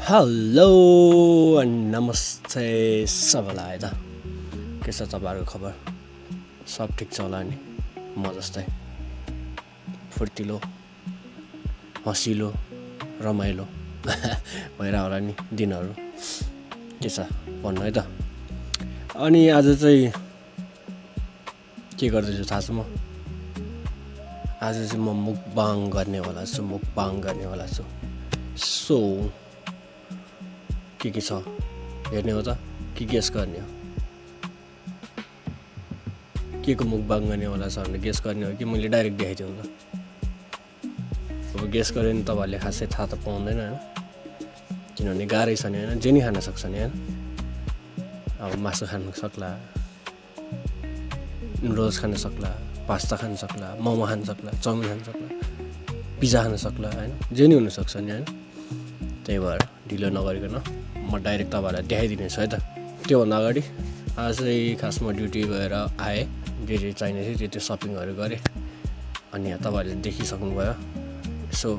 Hello नमस्ते सबैलाई त के छ तपाईँहरूको खबर सब ठिक छ होला नि म जस्तै फुर्तिलो हँसिलो रमाइलो भएर होला नि दिनहरू के छ भन्नु है त। अनि आज चाहिँ के गर्दैछु थाहा छ म आज चाहिँ म मुकबाङ गर्नेवाला छु सो के छ हेर्ने हो त के गेस गर्ने हो के को मुकबाङ गर्नेवाला छ भनेर गेस गर्ने हो कि मैले डाइरेक्ट देखाइदिउँ त। अब गेस गऱ्यो भने तपाईँहरूले खासै थाहा त पाउँदैन होइन किनभने गाह्रै छ नि होइन जे नि खान सक्छ नि होइन। अब मासु खान सक्ला नुडल्स खान सक्ला पास्ता खान सक्ला मोमो खान सक्ला चाउमिन खान सक्ला पिज्जा खान सक्ला होइन जे नि हुनसक्छ नि होइन। त्यही भएर ढिलो नगरिकन म डाइरेक्ट तपाईँहरूलाई देखाइदिनेछु है त। त्योभन्दा अगाडि आज चाहिँ खास म ड्युटी गएर आएँ जे जे चाहिने थियो त्यो सपिङहरू गरेँ अनि तपाईँहरूले देखिसक्नुभयो। यसो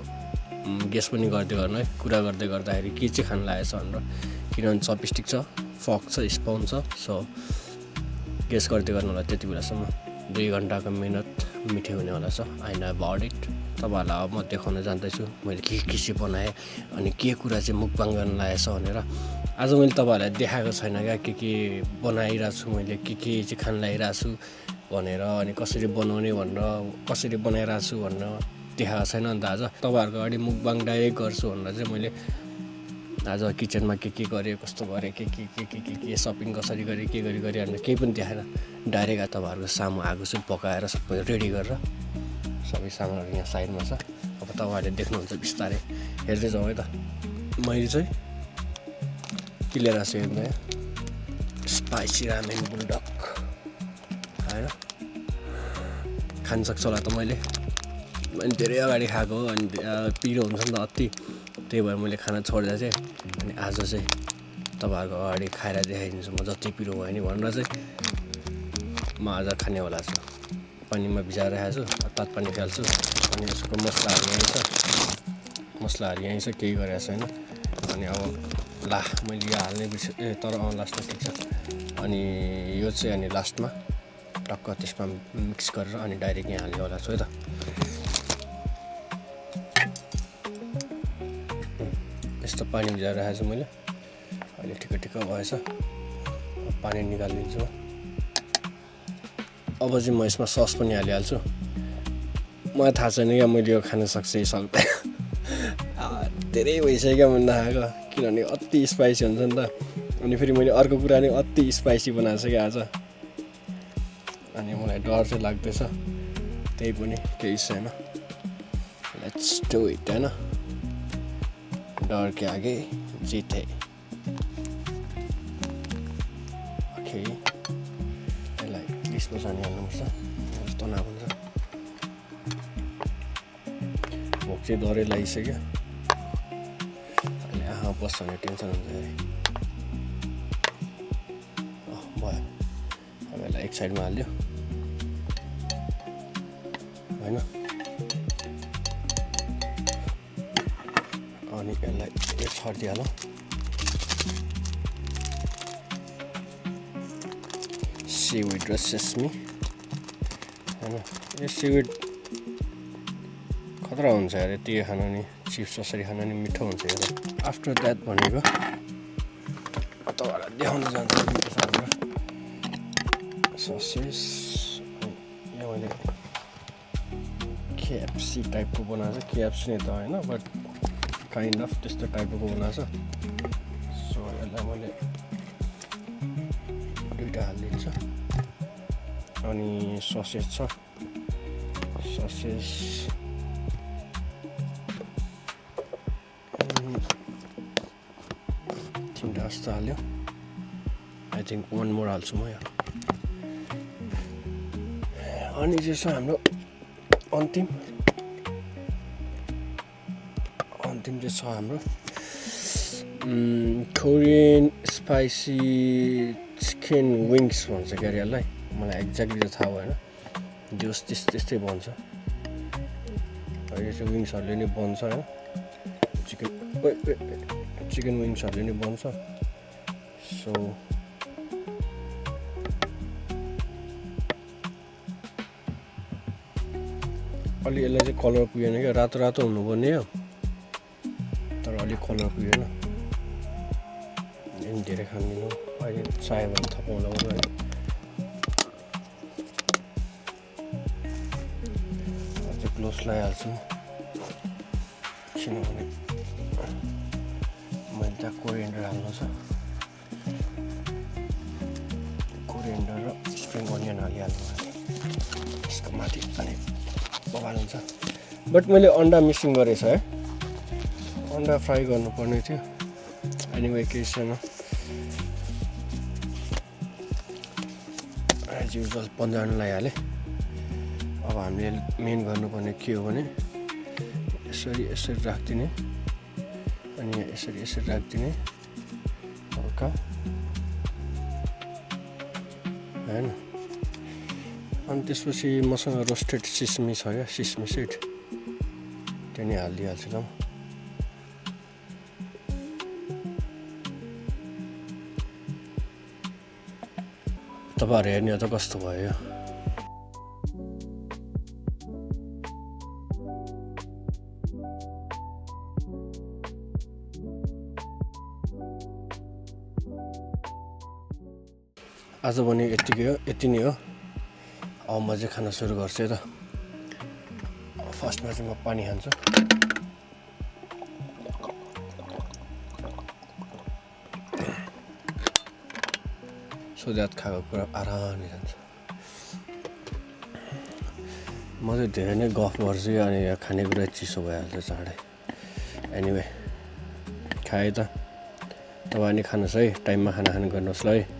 गेस पनि गर्दै गर्नु है कुरा गर्दै गर्दाखेरि के चाहिँ खान लागेको छ भनेर किनभने चपस्टिक छ फक छ स्पुन छ सो गेस गर्दै गर्नु होला। त्यति बेलासम्म 2 घन्टाको मिहिनेत मिठै हुनेवाला छ आई नो अबाउट इट। तपाईँहरूलाई अब म देखाउन जान्दैछु मैले के चाहिँ बनाएँ अनि के कुरा चाहिँ मुकबाङ गर्न लागेको छ भनेर। आज मैले तपाईँहरूलाई देखाएको छैन क्या के बनाइरहेको छु मैले के चाहिँ खान लागिरहेको छु भनेर अनि कसरी बनाउने भनेर कसरी बनाइरहेको छु भनेर देखाएको छैन नि त। आज तपाईँहरूको अगाडि मुकबाङ डाइरेक्ट गर्छु भनेर चाहिँ मैले आज किचनमा के गरेँ कस्तो गरेँ के सपिङ कसरी गरेँ के गरेँ भनेर केही पनि देखाएन डाइरेक्ट तपाईँहरूको सामु आएको छु पकाएर सबै रेडी गरेर सबै सामानहरू यहाँ साइडमा छ। अब तपाईँहरूले देख्नुहुन्छ बिस्तारै हेर्दै जाउँ है त। मैले चाहिँ के लिएर आएको छु हेर्नु है स्पाइसी रामेन बुलडक होइन खान सक्छ होला त मैले धेरै अगाडि खाएको हो अनि पिरो हुन्छ नि त अति त्यही भएर मैले खाना छोड्दा चाहिँ अनि आज चाहिँ तपाईँहरूको अगाडि खाएर देखाइदिन्छु म जति पिरो भयो नि भनेर चाहिँ म आज खानेवाला छु। पानीमा भिजाएर राखेको छु तातो पानी फाल्छु अनि यसको मसलाहरू यहीँ छ केही गरेको छैन अनि अब मैले यो हाल्ने बिर्सेँ तर लास्टमा ठिक छ अनि यो चाहिँ अनि लास्टमा टक्क त्यसमा मिक्स गरेर अनि डाइरेक्ट यहाँ हाल्नेवाला छु है त। यस्तो पानी भिजाएर राखेको छु मैले अहिले ठिक्क भएछ पानी निकालिदिन्छु। अब चाहिँ म यसमा सस पनि हालिहाल्छु मलाई थाहा छैन क्या मैले यो खान सक्छ कि सक्दैन धेरै भइसक्यो मैले नखाएको किनभने अति स्पाइसी हुन्छ नि त अनि फेरि मैले अर्को कुरा नि अति स्पाइसी बनाएको छु क्या आज अनि मलाई डर चाहिँ लाग्दैछ त्यही पनि केही छैन लेट्स डु इट होइन डर के आगे जीत है। ओके यसलाई क्रिस्मस हानी हाल्नुपर्छ तनाव हुन्छ भोक चाहिँ डरै लागिसक्यो अनि आहा बस्छ भने टेन्सन हुन्छ अरे भयो अब यसलाई एक साइडमा हाल्यो होइन अनि यसलाई यो छरिदिइहालौँ सिविड र सेस्मी होइन यो सिविड खतरा हुन्छ अरे त्यो खान नि चिप्स कसरी खान नि मिठो हुन्छ यो आफ्टर द्याट भनेको तपाईँहरूलाई देखाउन जान्छु ससेस यहाँ मैले केएफसी टाइपको बनाएको छ केएफसी नै त होइन बट काइन्ड अफ त्यस्तो टाइपको बनाएको छ सो यसलाई मैले 2टा हालिदिन्छु अनि ससेज छ ससेज 3टा जस्तो हाल्यो आई थिङ्क 1 मोर हाल्छु म यहाँ अनि चाहिँ छ हाम्रो अन्तिम चाहिँ छ हाम्रो कोरियन स्पाइसी चिकन विङ्स भन्छ क्या यसलाई मलाई एक्ज्याक्टली त थाहा भएन जस त्यस्तै भन्छ यो चाहिँ विङ्सहरूले नै बन्छ होइन चिकन चिकन विङ्सहरूले नि बन्छ सो अलि यसलाई चाहिँ कलर पुगेन क्या रातो रातो हुनुपर्ने हो तर अलिक कलर पुगेन धेरै खाँदिनँ अहिले चाह्यो भने थपाउँदा पनि है अझै ग्लोभ्स लगाइहाल्छु किनभने मैले त्यहाँ कोरिएन्डर हाल्नु छ कोरिएन्डर र स्प्रिङ अनियन हालिहाल्नु यसको माथि अनि बवाल हुन्छ बट मैले अन्डा मिसिङ गरेछ है अन्डा फ्राई गर्नुपर्ने थियो एनिवे केही छैन एज युजल पन्जाउन लगाइहालेँ अब हामीले मेन गर्नुपर्ने के हो भने यसरी यसरी राखिदिने अनि यसरी यसरी राखिदिने हल्का होइन अनि त्यसपछि मसँग रोस्टेड सिस्मी छ क्या सिस्मी सिड त्यो नि हालिदिइहाल्छु ल तपाईँहरू हेर्ने त कस्तो भयो आज भने यति नै हो अब म चाहिँ खाना सुरु गर्छु है त फर्स्टमा चाहिँ म पानी खान्छु सो द्याट खाएको कुरा आरामले जान्छ म चाहिँ धेरै नै गफ गर्छु अनि यहाँ खानेकुरा चिसो भइहाल्छ चाँडै एनिवे खाएँ त तपाईँ नि खानुहोस् है टाइममा खाना खानु गर्नुहोस् ल है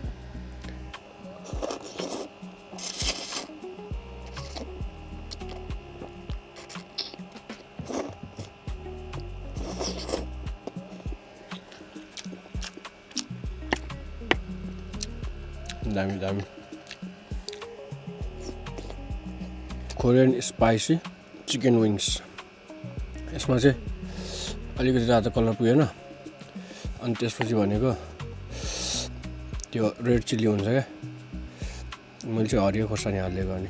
दामी कोरियन स्पाइसी चिकन विङ्स यसमा चाहिँ अलिकति रातो कलर पुगेन अनि त्यसपछि भनेको त्यो रेड चिल्ली हुन्छ क्या मैले चाहिँ हरियो खोर्सानी हालिदिएको अनि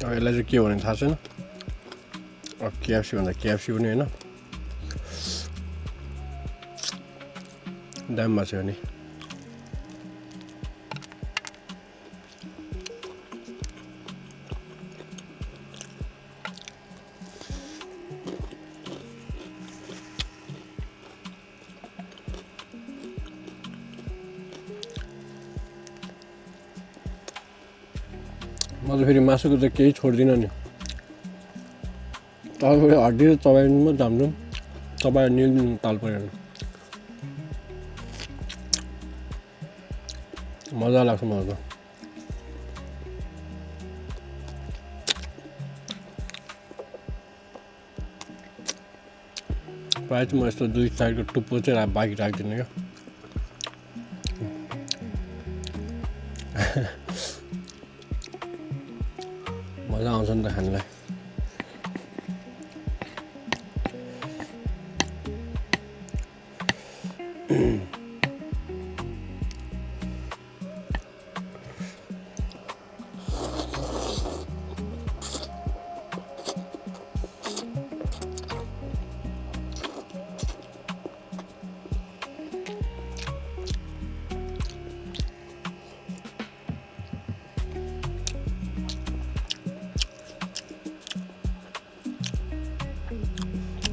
अब यसलाई चाहिँ के हो भने थाहा छैन अब केएफसी भन्दा केएफसी पनि होइन दाममा छ नि म त फेरि मासुको त केही छोड्दिनँ नि तपाईँको हड्डी र चबाइमा झाम्छौँ चबाएर निल्दिनु ताल परेर मजा लाग्छ मलाई त प्रायः चाहिँ म यस्तो दुई साइडको टुप्पो चाहिँ बाँकी राख्दिनँ क्या मजा आउँछ नि त खानलाई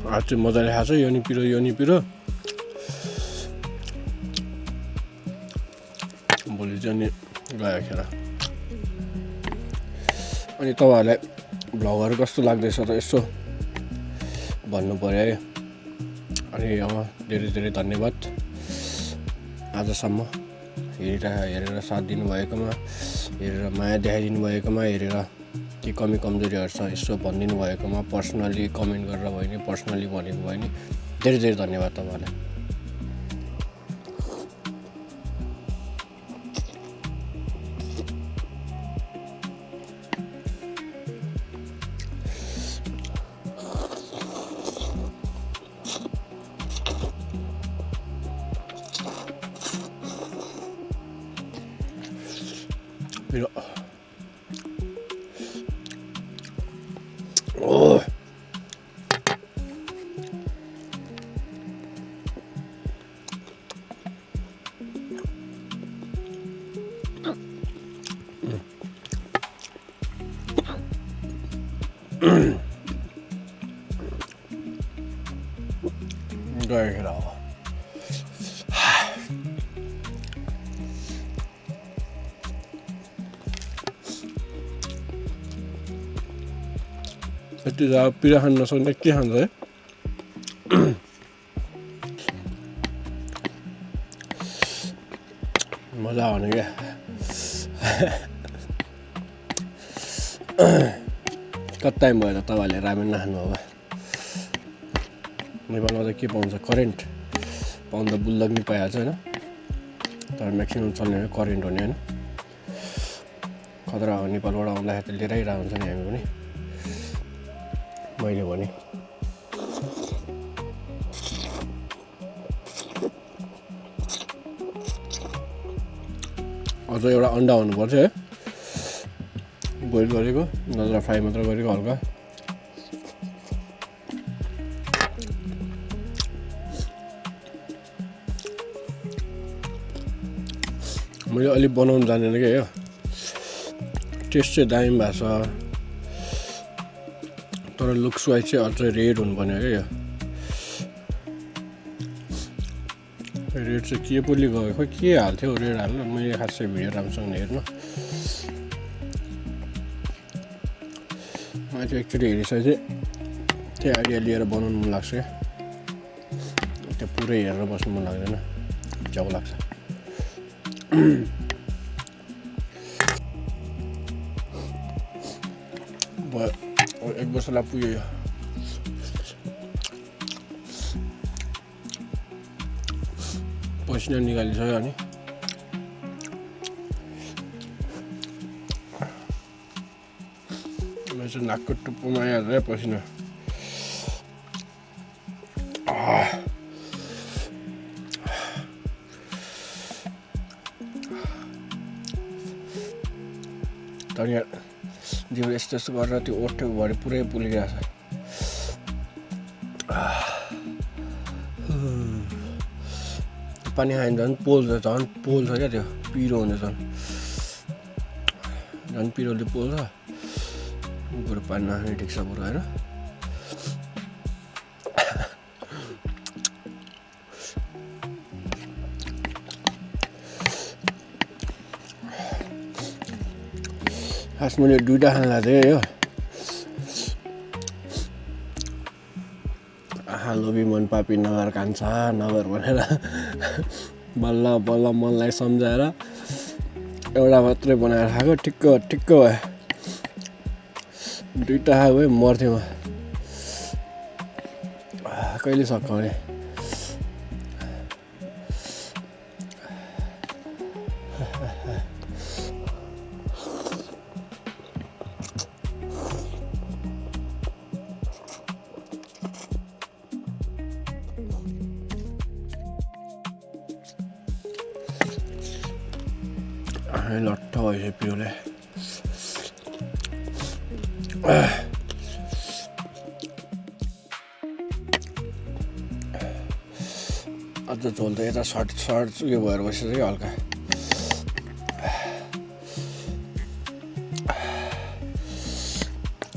आज चाहिँ मजाले खाएको छ यो नि पिरो भोलि चाहिँ अनि गयो खेर अनि तपाईँहरूलाई भ्लगहरू कस्तो लाग्दैछ त यसो भन्नु पर्यो है अनि धेरै धेरै धन्यवाद आजसम्म हेरेर साथ दिनुभएकोमा हेरेर माया देखाइदिनु भएकोमा हेरेर के कमी कमजोरीहरू छ यसो भनिदिनु भएकोमा पर्सनली कमेन्ट गरेर भयो नि पर्सनली भनेको भयो नि धेरै धेरै धन्यवाद तपाईँलाई। Mira. Oh. Gak kira. यति जा पिरा खान नसक्ने के खान्छ है मजा आउने क्या कति टाइम भयो त तपाईँहरूले रामेन नखानु अब नेपालमा त के पाउँछ करेन्ट पाउँदा बुल्लक नि पाइहाल्छ होइन तर म्याक्सिमम् चल्ने करेन्ट हो नि होइन खतरा हो नेपालबाट आउँदाखेरि त लिएरै हुन्छ नि हामी पनि मैले भने अझ एउटा अन्डा हुनुपर्छ है बोइल गरेको नत्र फ्राई मात्र गरेको हल्का मैले अलिक बनाउनु जानेन क्या यो टेस्ट चाहिँ दामी भएको छ तर लुक्स वाइज चाहिँ अझै रेड हुनुपर्ने क्या यो रेड चाहिँ के बोली गयो खोइ के हाल्थ्यो रेड हाल्नु मैले खासै भिडियो राम्रोसँग हेर्नु मलाई चाहिँ एक्चुअली हेरिसकेपछि त्यही आइडिया लिएर बनाउनु मन लाग्छ क्या त्यो पुरै हेरेर बस्नु मन लाग्दैन च्याउ लाग्छ भयो एक वर्षलाई पुग्यो यो पसिना निकालिसक्यो अनि मेरो चाहिँ नाकको टुप्पोमा आइहाल्छ पसिना तर यहाँ जिउ यस्तो यस्तो गरेर त्यो ओठ्यो भरे पुरै पुलिरहेको छ पानी खायो भने झन् पोल्छ क्या त्यो पिरो हुन्छ झन् पिरोले पोल्छ बरु पानी नखाने ठिक छ बरु होइन खास मैले दुइटा खान लाग्थेँ यो आहा लोभी मन पापी नगर कान्छा नगर भनेर बल्ल बल्ल मनलाई सम्झाएर एउटा मात्रै बनाएर खाएको ठिक्क भयो दुइटा खाएको भए मर्थेँ म कहिले सकाउने लट्ठ भइसक्यो पिरोले अझ झोल त यता सर्ट उयो भएर बसेछ कि हल्का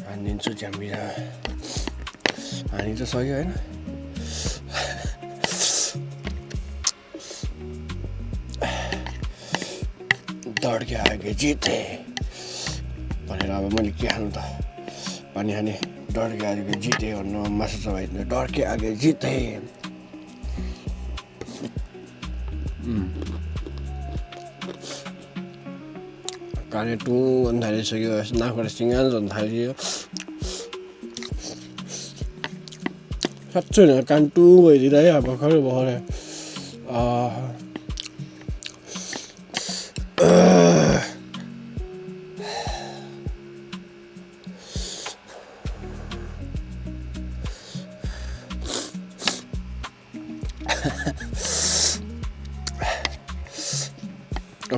हानिदिन्छु झ्याम्बिरा हानि त सक्यो होइन दौड के आगे जीते भनेर अब मैले के खानु त पानी खाने डर के आगे जीते भन्नु मासु चबाइ डर के आगे जीते काने टु भन्न थालिसक्यो नाकबाट सिङ्गान झन् थालियो साँच्चै होइन कान टु भइदिइरह्यो अब भर्खरै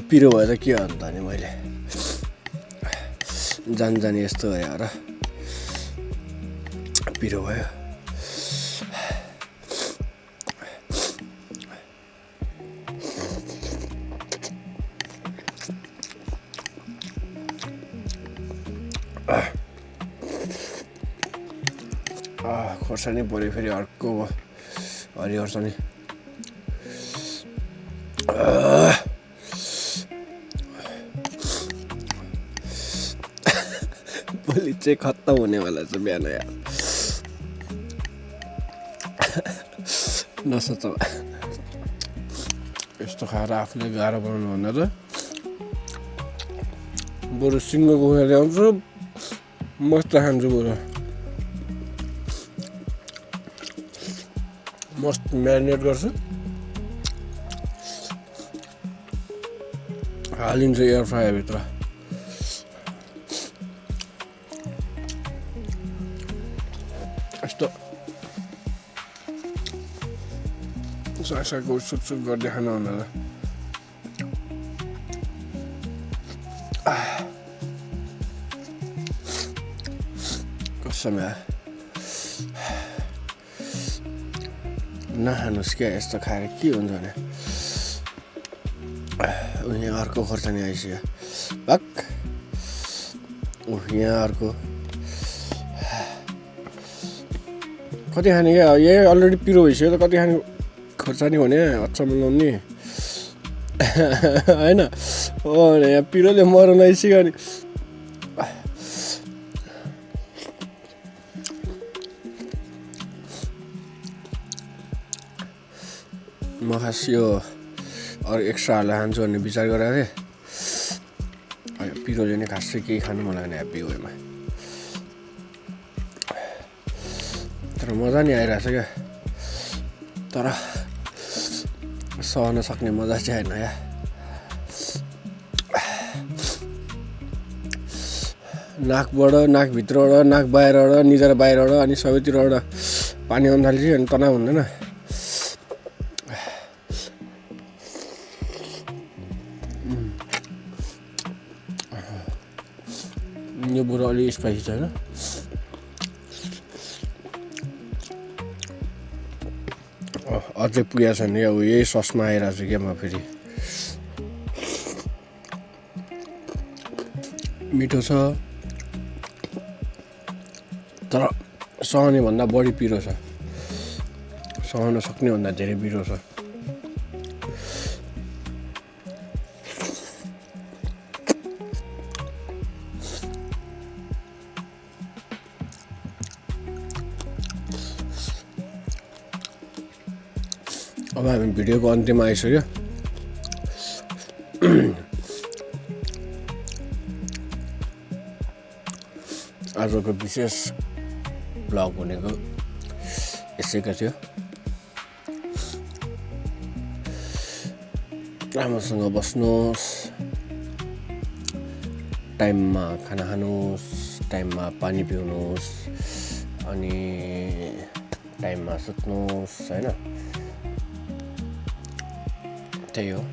पिरो भयो त के अन्त नि मैले जानी यस्तो भयो र पिरो भयो खोर्सानी पऱ्यो फेरि अर्को हरियो खोर्सानी भोलि चाहिँ खत्तम हुनेवाला छ बिहान यार नसोच यस्तो खाएर आफूले गाह्रो बनाउनु भन्दा त बरु सिङ्गो कुखुरा ल्याउँछु मस्त खान्छु बरु मस्त म्यारिनेट गर्छु हालिन्छु एयर फ्रायरभित्र यस्तो सागको सुक गर्दै खानु हुँदा कसम नखानुहोस् क्या यस्तो खाएर के हुन्छ भने यहाँ अर्को खोर्सानी आइसक्यो भक यहाँ अर्को कति खाने क्या यही अलरेडी पिरो भइसक्यो त कति खाने खोर्सानी भने अचम्म लाउने होइन हो यहाँ पिरोले मराउन आइसक्यो अनि म खास यो अरू एक्स्ट्राहरूलाई खान्छु भन्ने विचार गरेको थिएँ पिरोले नै खासै केही खानु मन लाग्ने ह्याप्पी वेमा तर मजा नि आइरहेछ क्या तर सहन सक्ने मजा चाहिँ होइन या नाकबाट नाकभित्रबाट नाक बाहिरबाट निधार बाहिरबाट अनि सबैतिरबाट पानी आउनु थाल्छ अनि तनाव हुँदैन यो बुढो अलि स्पाइसी छ होइन अझै पुगेको छैन अब यही ससमा आइरहेको छु क्या म फेरि मिठो छ तर सहने भन्दा बढी पिरो छ सहन सक्ने भन्दा धेरै पिरो छ अब हामी भिडियोको अन्त्यमा आइसक्यो आजको विशेष ब्लग भनेको यसैको थियो राम्रोसँग बस्नुहोस् टाइममा खाना खानुहोस् टाइममा पानी पिउनुहोस् अनि टाइममा सुत्नुहोस् होइन त्यही हो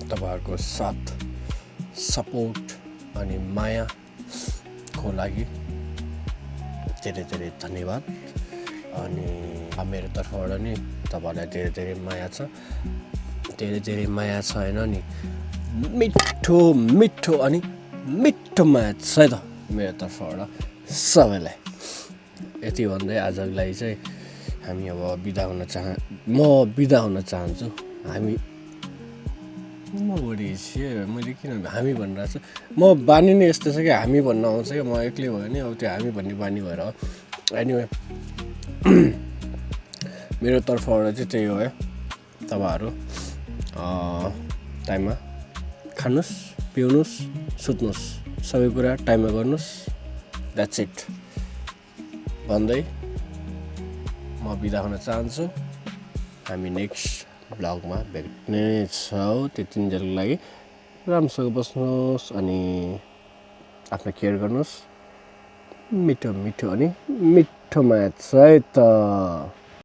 तपाईँहरूको साथ सपोर्ट अनि मायाको लागि धेरै धेरै धन्यवाद अनि मेरो तर्फबाट नि तपाईँहरूलाई धेरै धेरै माया छ होइन नि मिठो मिठो अनि मिठो माया छ है त मेरो तर्फबाट सबैलाई यति भन्दै आजको लागि चाहिँ हामी अब म बिदा हुन चाहन्छु मैले किन हामी भनिरहेको छु म बानी नै यस्तो छ कि हामी भन्न आउँछ क्या म एक्लै भयो नि अब त्यो हामी भन्ने बानी भएर हो एनिवे मेरो तर्फबाट चाहिँ त्यही हो है तपाईँहरू टाइममा खानुहोस् पिउनुहोस् सुत्नुहोस् सबै कुरा टाइममा गर्नुहोस् द्याट्स इट भन्दै म बिदा हुन चाहन्छु हामी नेक्स्ट ब्लगमा भेट्ने छौँ त्यतिन्जेलको लागि राम्रोसँग बस्नुहोस् अनि आफ्नो केयर गर्नुहोस् मिठो मिठो अनि मिठो म्याच है त